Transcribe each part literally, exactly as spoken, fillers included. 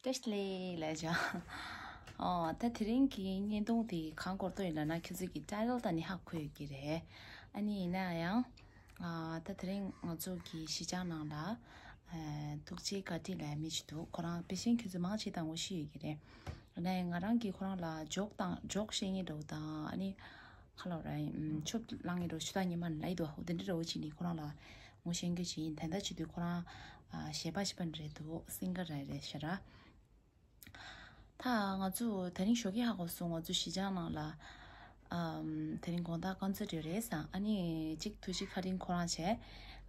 བཀྲ་ཤིས་བདེ་ལེགས་ལབ་བྱ། ཨོ། ད་དེ་རིང་གི་བརྙན་ཐུང་དེ་གང་སྐོར་ཐོག་ཡིན་ལབ་ན། ཁྱེད་ཚོ་གི་ཊའི་ཊལ་དང་ནི་ཧ་གོ་ཡོད་ཀྱི་རེད། ཨ་ནི་ཡིན་ན་ཡང་། ཨ། ད་དེ་རིང་ང་ཚོ་གི་གཞིས་ཆགས་ནང་ལ། ཨ། ཐུགས་རྗེ་བཀའ་དྲིན་ལབ་མི་ཞིག་འདུག་ཁོ་རང་པེ་ཤེན་ཁྱེད་ཚོ་མང་ཆེ་ད་ངོ་ཤེས་ཡོད་ཀྱི་རེད། ཡིན་ན་ཡང་ང་རང་གིས་ཁོ་རང་ལ་ཇོག་དང་ཇོག་བཤད་མཁན་འདྲ་བོ་དང་། ཨ་ནི། ཁ་ལོ་ར། ཨམ། ཆོབ་ལངས་ངེ་རོ་ཤུ་ད་ཉི་མ་ལ་ཡི་དོ་འོ་དེ་འདྲ་རོ་ཅི་ནི་ཁོ་རང་ལ་ངོ་ཤེས་རྒྱུ་ཅི་ཡིན། ད་ལྟ་བྱེད་དུས་ཁོ་རང་ཨ་གཞས་པ་ཞིག་པ་རེད་འདུག་སིང་གར་ར་རེད་ཤ་ར། ད་ང་ཚོ་དེ་རིང་ཞོགས་ཀས་ཧ་གོ་སོང་། ང་ཚོ་གཞིས་ཆགས་ནང་ལ་ཨམ་དེ་རིང་དགོང་དག་ཀོན་སར་ཊི་ཡོད་རེད་ས། ཨ་ནི་གཅིག་ཐུགས་རྗེ་བཀའ་དྲིན་ཁོ་རང་བྱས།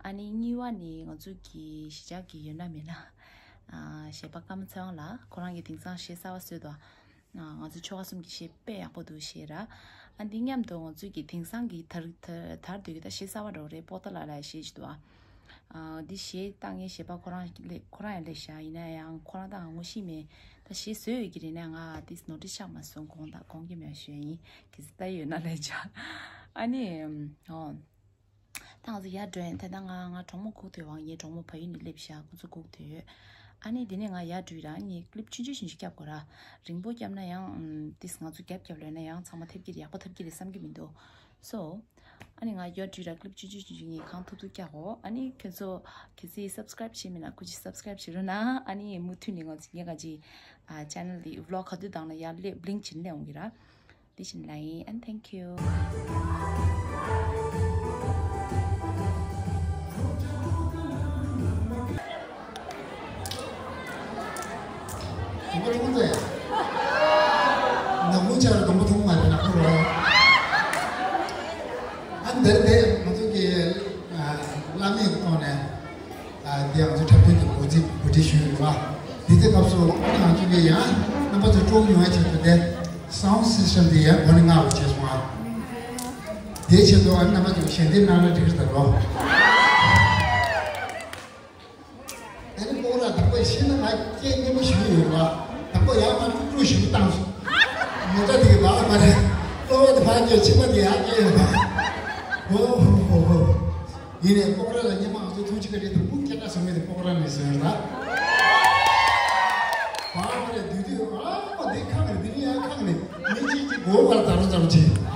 ཨ་ནི་གཉིས་པ་ནི་ང་ཚོ་གི་གཞིས་ཆགས་ཀྱི་ཡོད་ན་མེད་ན་ཨ་གཞས་པ་ཀརྨ་ཚེ་དབང་ལགས། ཁོ་རང་གིས་དེང་སང་གཞས་གསར་པ་བཟོས་འདུག་ང་ཚོ་ཆོལ་ཁ་གསུམ་གྱི་གཞས་དཔེ་ཡག་པོ་འདུག་ཞེས་ར། ཨ་འདི་མཉམ་དུ་ང་ཚོས་ཀྱི་དེང་སང་གི་དར་དར་དར་དུས་ཀྱི་ད་གཞས་གསར་པ་འདྲ་བོ་རེད། པོ་ཏ་ལ་ལ་གཞས་ཅིག་འདུག་ཨ་འདི་གཞས་བཏང་མཁན་གཞས་པ་ཁོ་རང་སླེབས། ཁོ་རང་ཡང་སླེབས་ཤག་ཡིན་ན་ཡང་ཁོ་རང་དང་ངོ་ཤེས་མེད། ད་གཞས་བཟོས་ཡོད་ཀྱི་རེད་ན། ང་དེ་ནོ་ཊིས་ཆགས་མ་སོང་། དགོངས་དག་དགོངས་ཀྱི་མེད་ཞུ་ཡིན། གལ་སྲིད་ལྟ་ཡོད་ན་ལབ་བྱ། ཨ་ནི་ཨོ། ད་ང་ཚོ་ཡར་འགྲོ་ཡིན། ད་ལྟ་ང་ང་གྲོགས་མོ་སྒུག་སྡོད་པ། ངའི་གྲོགས་མོ་ཕ་ཡུལ་ནས་སླེབས་ཤག་ཁོ་ཚོ་སྒུག་སྡོད་ཡོད། ཨ་ནི་དེ་ནས་ང་ཡར་འགྲོ་ཡི་ར། ངས་ཀི་ལིབ་ཆུང་ཆུང་ཆུང་ཆུང་བརྒྱབ་དགོས་ར། རིང་པོ་བརྒྱབ་ན་ཡང་ཨམ་ཏིས་ང་ཚོ་རྒྱབ་རྒྱབ་ལོས་ན་ཡང་ཚང་མ་ཐེབས་ཀྱི་རེད། ཡག་པོ་ཐེབས་ཀྱི་རེད་བསམ་གྱི་མི་འདུག་སོ། ཨ་ནི་ང་ཡར་འགྲོ་ཡི་ར། ཀི་ལིབ་ཆུང་ཆུང་ཆུང་ཆུང་ངས་གང་ཐུབ་ཐུབ་བརྒྱབ་གོ་ཨ་ནི་ཁྱོད་ཚོ་གལ་སྲིད་སབ་སི་ཀ་རེབ་བྱས་མེད་ན་ཁུ་ཅི་སབ་སི་ཀ་རེབ་བྱེད་རོགས་གནང་། ཨ་ནི་མུ་མཐུད་ནས་ང་ཚོ་ངས་ག་ཅི་ཨ་ཆེ་ནལ་འདི་བི་ལོག་ག་དུས་བཏང་ན་ཡར་སླེབས་བླིང་བྱེད་ནས་འོང་གི་ར། དེ་བཞིན་ལ་ཡིན། And thank you. དང་པོ་ཐུག་མ་རེད། ནག་མོ་ཆ་ར་དང་པོ་ཐུག་མ་རེད། ནག་མོ་རོ། ཨ་འདིར་དེ་ང་ཚོ་གི་ཨ་བླ་མའི་ཐོག་ནས། ཨ་འདི་ང་ཚོ་འཁྲབ་སྟོན་གྱི་འགོ་འཛིན་གོ་སྒྲིག་ཞུས་ཡོད་པ། འདི་ཚེ་སྐབས་སུ་ང་ཚོ་གི་ཡང་རྣམ་པ་ཚོ་སྤྲོ་ཡོང་བའི་ཆེད་དུ་དེ་སའུན་སི་སི་ཊེམ་འདི་ཡང་འགོ་ནས་མངགས་པ་བྱས་སོང་ཨ། དེའི་ཆེད་དུ་ཨ་རྣམ་པ་ཚོ་ཞལ་འདེབས་གནང་ན་འགྲིག་གི་རེད་ད་རོ། ཨ་ནི་ཀོ་ར་དང་པོ་ཤེས་ན་ང་སྐད་སྙན་མོ་ཞིག་ཡོད་པ། དང་པོ་ཡང་མ་ཀྲུག་ཀྲུག་ཞིག་བཏང་སོང་། མོ་ཊ་དེ་གི་བག་མ་རེད། གློ་བ་དེ་ཕར་སྐྱོད། མཆིན་པ་དེ་ཡར་སྐྱོད་ཡོད་པ། ཧོ་ཧོ་ཧོ། ཡིན་ནའི་ཀོ་ར་ལ་སྙན་མ་ང་ཚོ་ཐུགས་རྗེ་བཀའ་དྲིན་དང་པོ་སྐད་གྲགས་སོང་མེད་དེ་ཀོ་ར་ནས་སོང་ཡོད་ལ། བག་མ་རེད། དུས་དུས་ཨ་མ་འདི་ཁག་རེད། འདི་ནི་ཡང་ཁག་རེད། མི་གཅིག་གཅིག་མགོ་བར་འཛར་འཛར་བྱེད།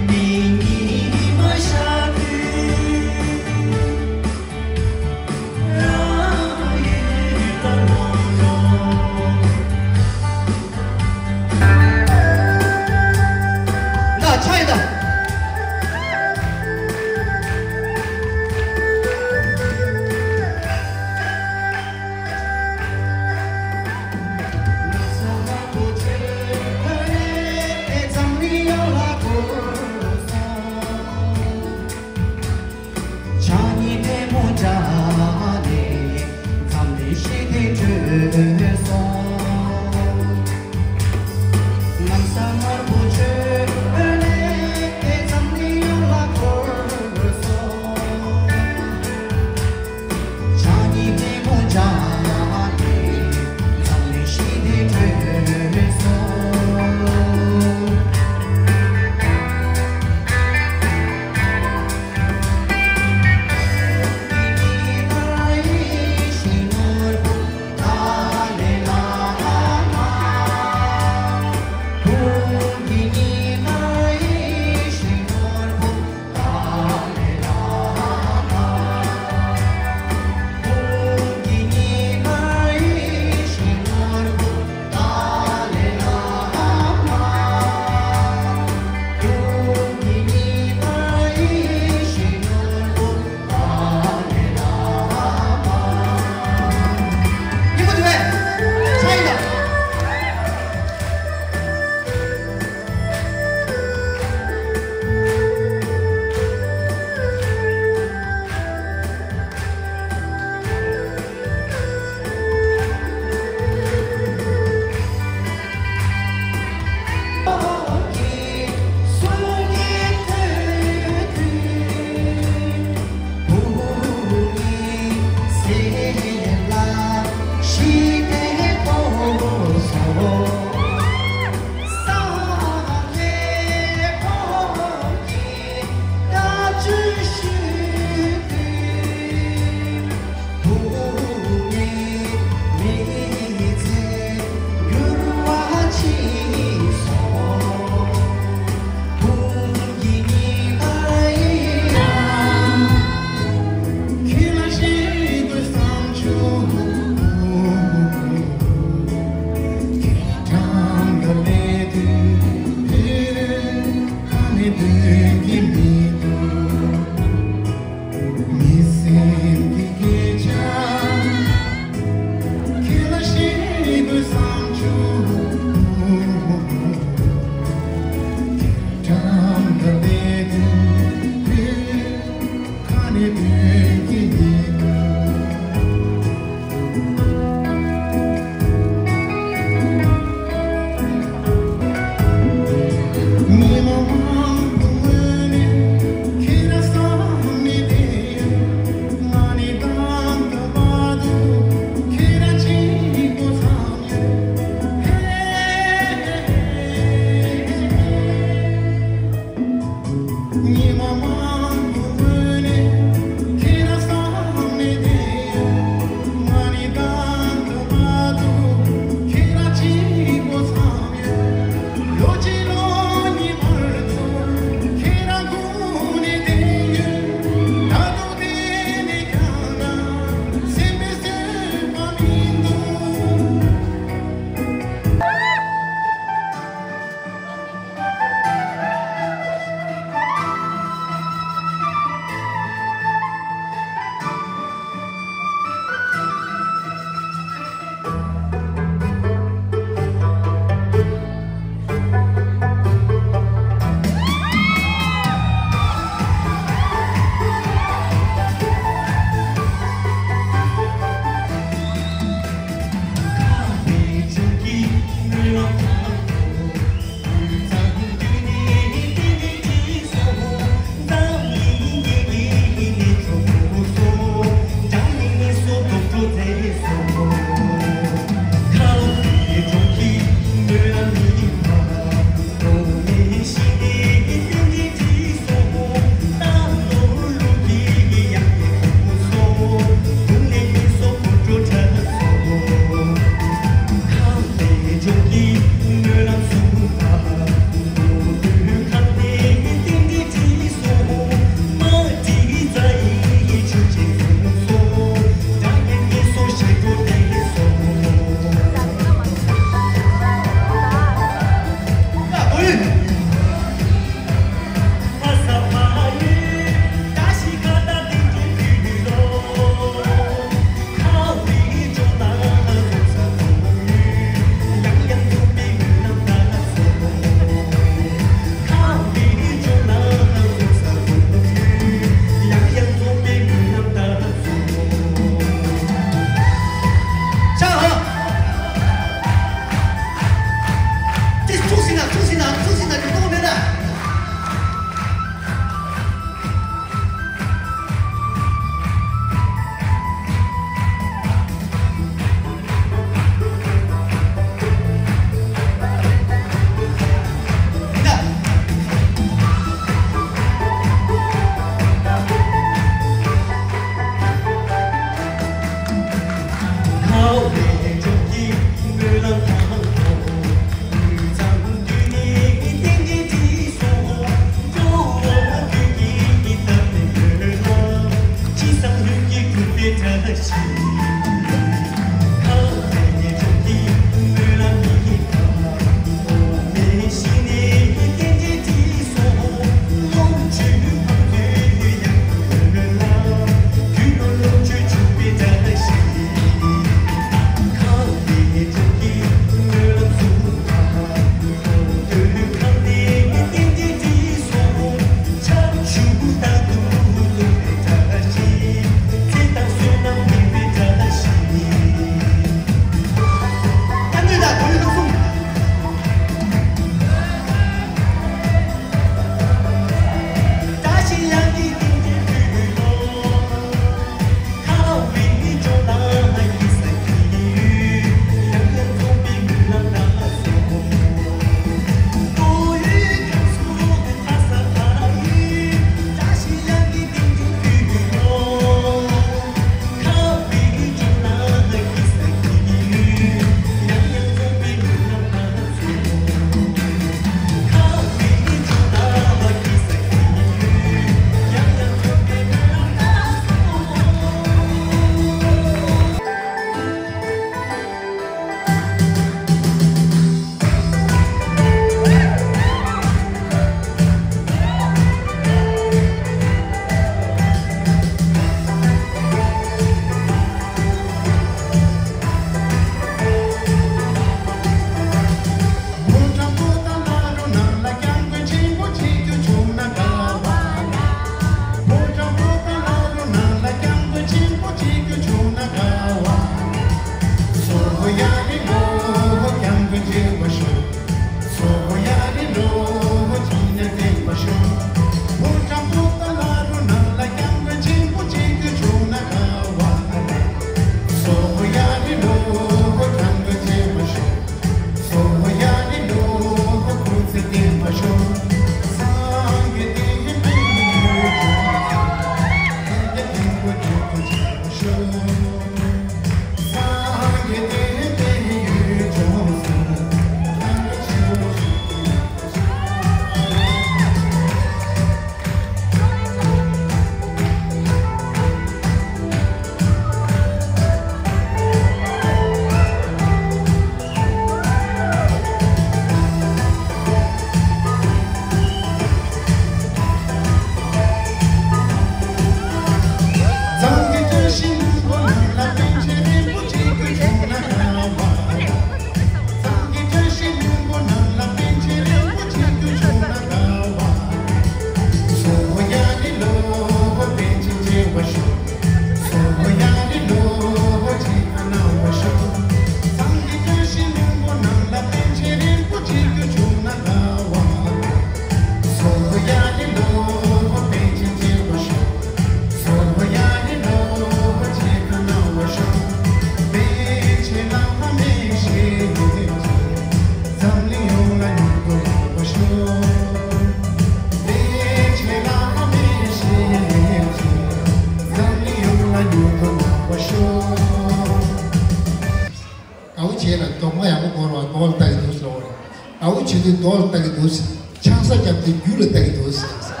བྱེད་དུས་རྡོ་ལ་ལྟ་གི་འདུག་ཟེར། ཆང་ས་བརྒྱབ་དུས་རྒྱུ་ལ་ལྟ་གི་འདུག་ཟེར། དགའ་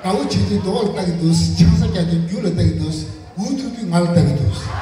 བོ་བྱེད་དུས་རྡོ་ལ་ལྟ་གི་འདུག་ཟེར། ཆང་ས་བརྒྱབ་དུས་རྒྱུ་ལ་ལྟ་གི་འདུག་ཟེར། འུ་ཐུག་དུས་ང་ལ་ལྟ་གི་འདུག་ཟེར།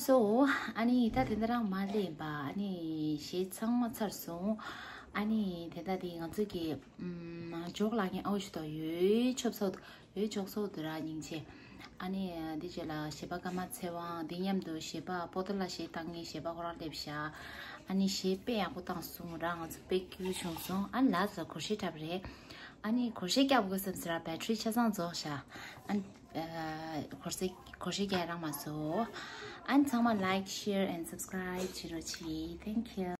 So, ཨ་ནི་ད་དེ་འདྲ་རང་མ་ལས་པ། ཨ་ནི་གཞས་ཚང་མ་ཚར་སོང་། ཨ་ནི་དེ་ད་དེ་ང་ཚོ་གི་ཨམ་ཇོག་ལ་ངའི་ཨའུ་ཞུ་དོ་ཡོད་ཆོབ་སོ་ཡོད་ཆོག་སོ་དུ་ར་སྙིང་རྗེ། ཨ་ནི་འདི་རྗེས་ལ་གཞས་པ་ཀརྨ་ཚེ་དབང་འདི་མཉམ་དུ་གཞས་པ་པོ་ཏོ་ལ་གཞས་བཏང་མཁན་གཞས་པ་ཁོ་རང་སླེབས་ཤག་ཨ་ནི་གཞས་དཔེ་ཡག་པོ་བཏང་སོང་ར། ང་ཚོ་དཔེ་སྐྱིད་པོ་བྱུང་སོང་། ཨ་ནི་ལ་ས་སྒོར་གཞས་འཁྲབ་རེད། ཨ་ནི་སྒོར་གཞས་སྐྱབས་དགོས་བསམ་ཟེར་ར། བེ་ཊི་རི་ཆ་ཚང་རྫོགས་ཤག་ཨ་ནི་སྒོར་གཞས་སྒོར་གཞས་རྒྱག་རང་མ་བཟོ། ཨ་ནི་ཚང་མ་like, share and subscribe བྱེད་རོགས་གྱིས། Thank you.